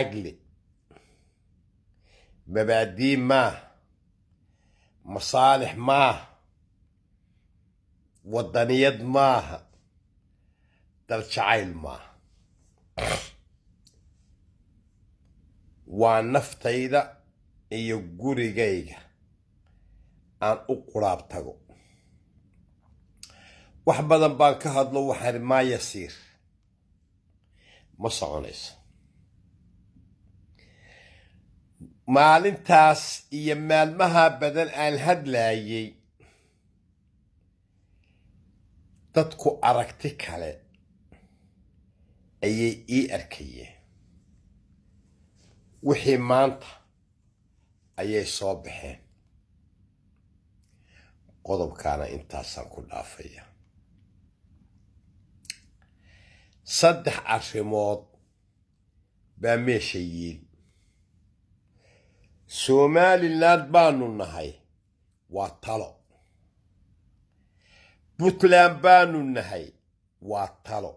Agle mabaadii maaha, masaalix maaha, waddaniyad maaha, dal jacayl maaha. Waa naftayda iyo gurigayga aan u quraab tago. Wax badan baan ka hadlo, waxaan maa yasiir ma soconayso. Maalintaas iyo maalmaha badan aan hadlaayay, dadku aragti kale ayay ii arkayeen. Wixii maanta ayay soo baxeen. Qodobkaana intaasaan ku dhaafaya. Saddex arrimood baa meesha yiil. Somaliland baanu nahay waa talo, Puntland baanu nahay waa talo,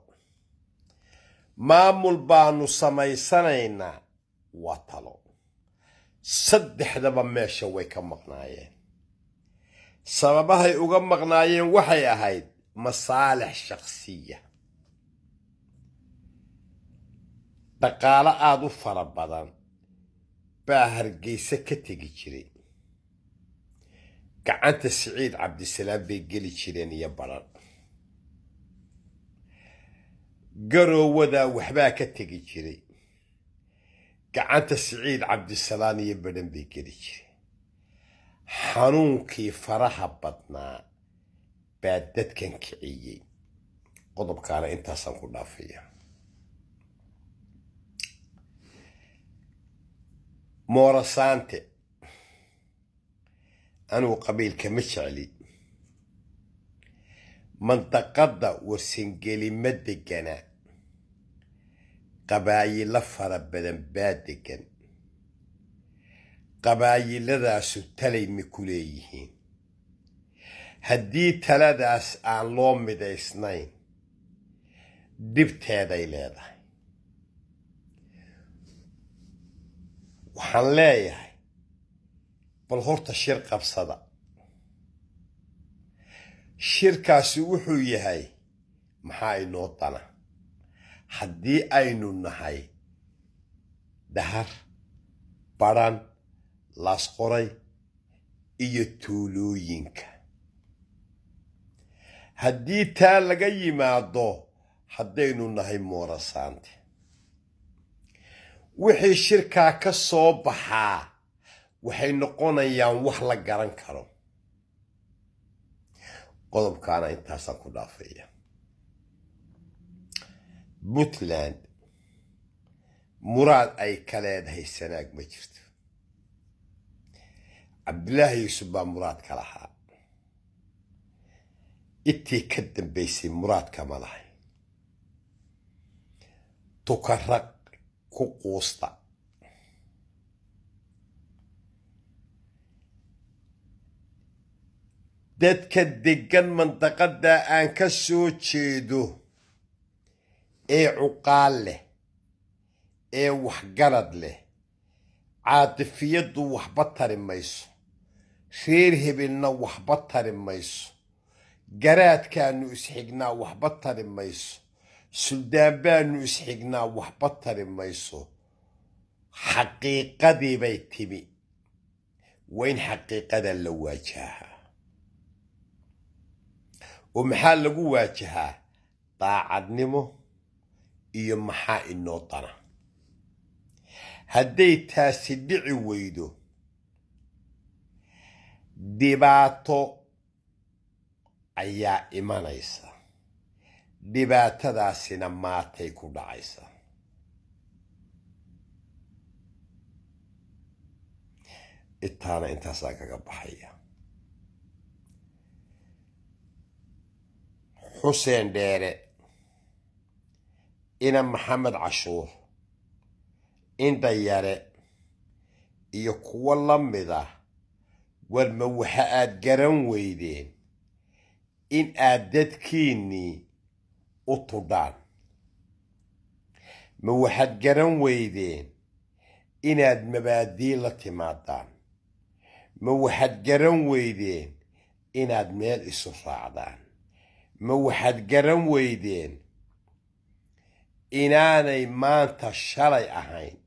maamul baanu samaysanaynaa waa talo. Saddexdaba meesha way ka maqnaayeen. Sababahay uga maqnaayeen waxay ahayd masaalix shakhsiya, dhaqaalo aada u fara badan baa Hargeysa ka tegi jiray, gacanta Siciid Cabdisalaam bay geli jireen iyo baran Garoowadaa waxbaa ka tegi jiray, gacanta Siciid Cabdisalaam iyo badhan bay geli jireen. Xanuunkii faraha badnaa baa dadkan kiciyey. Qodobkaana intaasaan ku dhaafaya. Moorasaante, anigu qabiilka ma jecli. Mandaqadda Warsangeli ma degana, qabaayilo fara badan baa degan. Qabaayiladaasu talay ma ku leeyihiin? Haddii taladaas aan loo midaysnayn, dhibteeday leedahay. Waxaan leeyahay, bal horta shir qabsada. Shirkaasi wuxuu yahay maxaa inoo dana haddii aynu nahay Dhahar, Badhan, Laasqoray iyo tuulooyinka? Haddii taa laga yimaado, haddaynu nahay Moorasaante, wixii shirkaa ka soo baxaa waxay noqonayaan wax la garan karo. Qodobkaana intaasaan ku dhaafaya. Puntland muraad ay ka leedahay Sanaag ma jirto. Cabdilaahi Yuusuf baa muraad ka lahaa, intii ka dambaysay muraadkama lahay. Tukaraq ku quusta. Dadka deggan mandaqadda aan ka soo jeedo ee cuqaal leh ee waxgarad leh, caatifiyaddu waxba tari mayso, reer hebelna waxba tari mayso, garaadkaanu isxignaa waxba tari mayso, suldaan baanu isxignaa waxba tari mayso. Xaqiiqadii bay timi, waa in xaqiiqada la waajahaa. Oo maxaa lagu waajahaa? Daacadnimo iyo maxaa inoo dana. Hadday taasi dhici weydo, dhibaato ayaa imanaysa, dhibaatadaasina maatay ku dhacaysa. Intaana intaasaan kaga baxaya. Xuseen Dheere, ina Maxamed Cashuur, Indhayare iyo kuwo la mida, warma waxa aad garan weydeen in aad dadkiinnii u tudhaan? Ma waxaad garan weydeen Inaad mabaadii la timaadaan? Ma waxaad garan weydeen inaad meel isu raacdaan? Ma waxaad garan weydeen inaanay maanta shalay ahayn,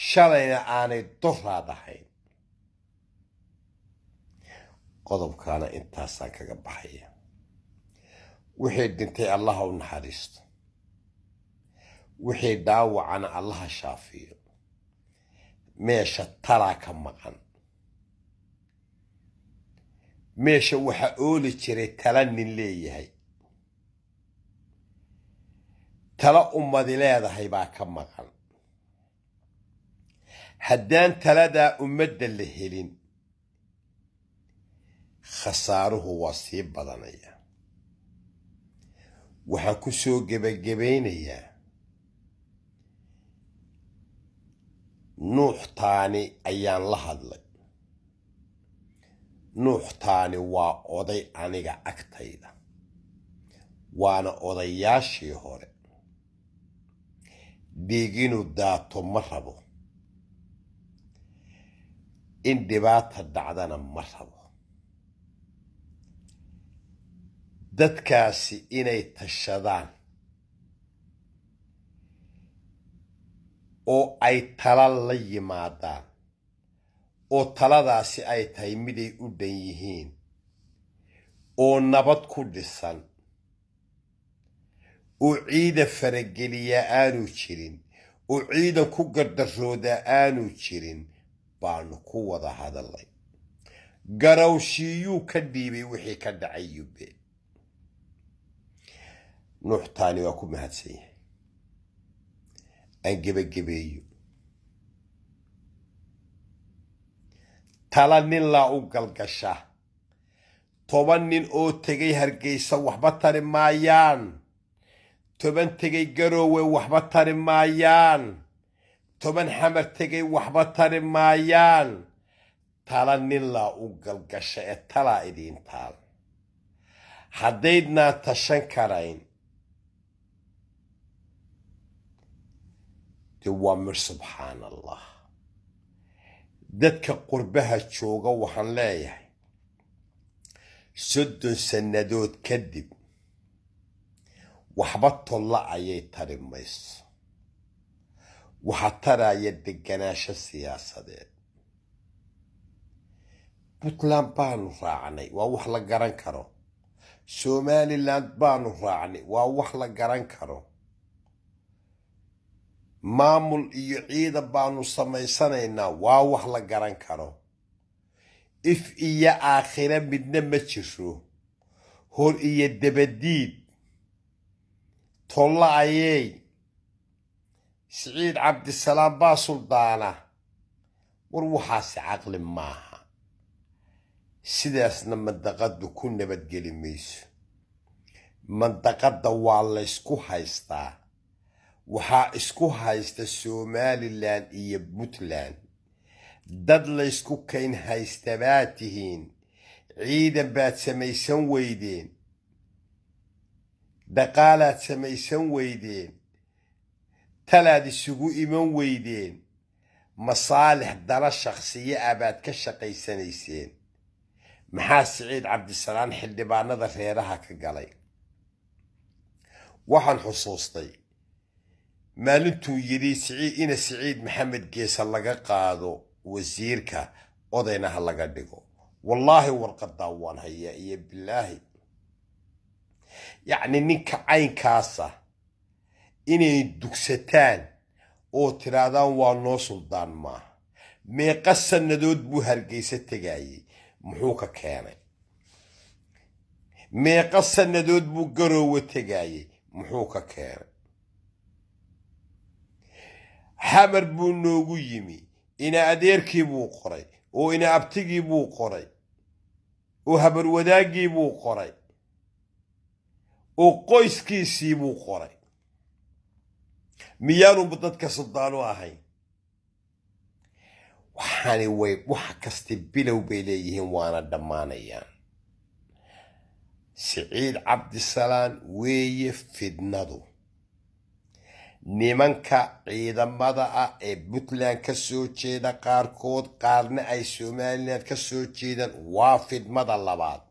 shalayna aanay doraad ahayn? Qodobkaana intaasaan kaga baxaya. Wixii dhintay Allaha u naxariisto, wixii dhaawacana Allaha shaafiyo. Meesha talaa ka maqan. Meesha waxaa ooli jiray tala nin leeyahay, tala ummadi leedahay baa ka maqan. Haddaan taladaa ummadda la helin, khasaaruhu waa sii badanaya. Waxaan ku soo gebagabaynayaa, Nuux Taani ayaan la hadlay. Nuux Taani waa oday aniga agtayda, waana odayaashii hore. Dhiig inuu daato ma rabo, in dhibaata dhacdana ma rabo. Dadkaasi inay tashadaan oo ay tala la yimaadaan, oo taladaasi ay tahay miday u dhan yihiin oo nabad ku dhisan, oo ciidan farageliyaa aanu jirin, oo ciidan ku gardaroodaa aanu jirin, baanu ku wada hadalay. Garawshiiyuu ka dhiibay wixii ka dhacay Yube. Nuux Taani waa ku mahadsan yahay. Aan gebagebeeyo: tala nin laa u galgasha. 10 nin oo tegay Hargeysa waxba tari maayaan, 10 tegay Garoowe waxba tari maayaan, 10 Xamar tegay waxba tari maayaan. Tala nin laa u galgasha ee talaa idiin taal. Haddaydnaan tashan karayn, dee waa mir. Subxaan Allah. Dadka qurbaha jooga waxaan leeyahay, 30 sannadood kadib waxba tolla ayay tari mayso. Waxa taraya deganaansho siyaasadeed. Puntland baanu raacnay, waa wax la garan karo. Somaliland baanu raacnay, waa wax la garan karo. Maamul iyo ciidan baanu samaysanaynaa, waa wax la garan karo. If iyo aakhire midna ma jiro, hor iyo dabadiid. Tolla ayey Siciid Cabdisalaam baa suldaana. War waxaasi caqli maaha. Sidaasna mandaqaddu ku nabadgeli mayso. Mandaqadda waa laysku haystaa. Waxaa isku haysta Somaliland iyo Puntland. Dad laysku kayn haysta baad tihiin. Ciidan baad samaysan weydeen, dhaqaalaad samaysan weydeen, talaad isugu iman weydeen, masaalix dala shakhsiye ah baad ka shaqaysanayseen. Maxaa Siciid Cabdisalaan xildhibaanada reeraha ka galay? Waxaan xusuustay maalintuu yidhi Siciid, ina Siciid Maxamed Geesa laga qaado wasiirka, odayna ha laga dhigo. Wallaahi warqadaa waan hayaa iyo bilaahi. Yacni ninka caynkaasa inay dugsataan oo tidhaahdaan waa noo suldaan maaha. Meeqa sannadood buu Hargeysa tegayey? Muxuu ka keenay? Meeqa sannadood buu Garoowe tegayey? Muxuu ka keenay? Xamar buu noogu yimi. Ina adeerkii buu qoray, oo ina abtigii buu qoray, oo habarwadaaggii buu qoray, oo qoyskiisii buu qoray. Miyaanuba dadka suldaanu ahayn? Waxaani way wax kasti bilow bay leeyihiin, waana dhammaanayaan. Siciid Cabdisalaan weeye fidnadu. Nimanka ciidamada ah ee Puntland ka soo jeeda qaarkood, qaarna ay Somaliland ka soo jeedaan, waa fidmada labaad.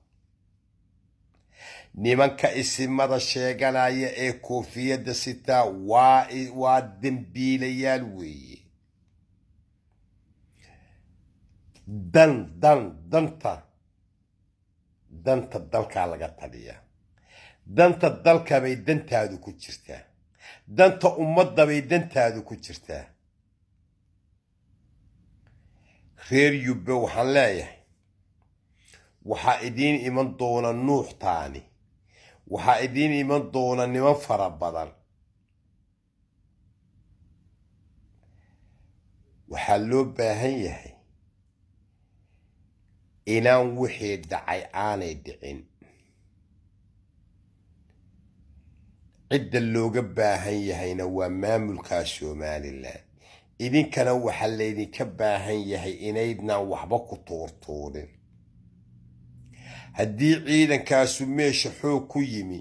Nimanka isimada sheeganaya ee koofiyadda sitaa waa dembiilayaal weeye. Dan dan danta danta dalkaa laga taliyaa. Danta dalkabay dantaadu ku jirtaa, danta ummaddabay dantaadu ku jirtaa. Reer Yubbe waxaan leeyahay, waxaa idiin iman doona Nuux Taani, waxaa idiin iman doona niman fara badan. Waxaa loo baahan yahay inaan wixii dhacay aanay dhicin. Cidda looga baahan yahayna waa maamulka Somalilan. Idinkana waxaa laydinka baahan yahay inaydnaan waxba ku tuurtuurin. Haddii ciidankaasu meesha xoog ku yimi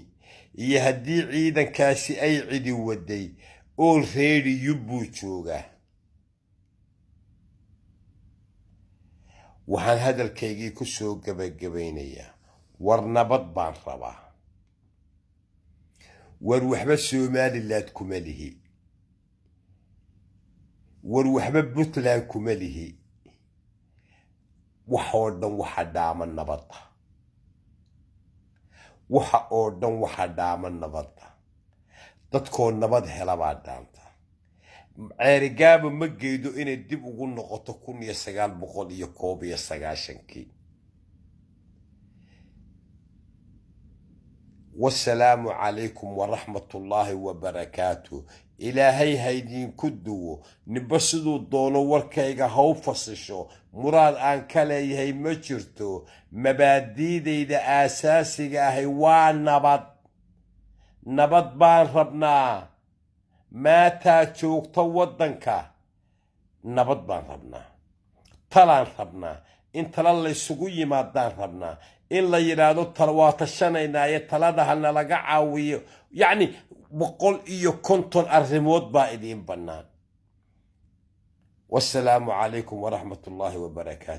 iyo haddii ciidankaasi ay cidi waday, ool reeri Yubbuu joogaa. Waxaan hadalkaygii ku soo gabagabaynayaa, war nabad baan rabaa. War waxba Somaliland kuma lihi, war waxba Puntland kuma lihi. Waxoo dhan waxa dhaama nabadda, waxa oo dhan waxa dhaama nabadda. Dadkoo nabad helabaa dhaanta. Ceerigaaba ma geydo inay dib ugu noqoto 1991-kii. Wasalaamu calaykum waraxmatullaahi wabarakaatu. Ilaahay haydinku duwo. Ninba siduu doono warkayga haw fasisho, muraad aan ka leeyahay ma jirto. Mabaadiidayda aasaasiga ahi waa nabad. Nabad baan rabnaa. Maataa joogta waddanka, nabad baan rabnaa, talaan rabnaa, in tala laysugu yimaadaan rabnaa, in la yidhaahdo tala waa tashanaynaaye, talada ha nalaga caawiyo. Yacni 150 arrimood baa idiin bannaan. Wasalaamu calaykum waraxmat ullaahi wabarakaatu.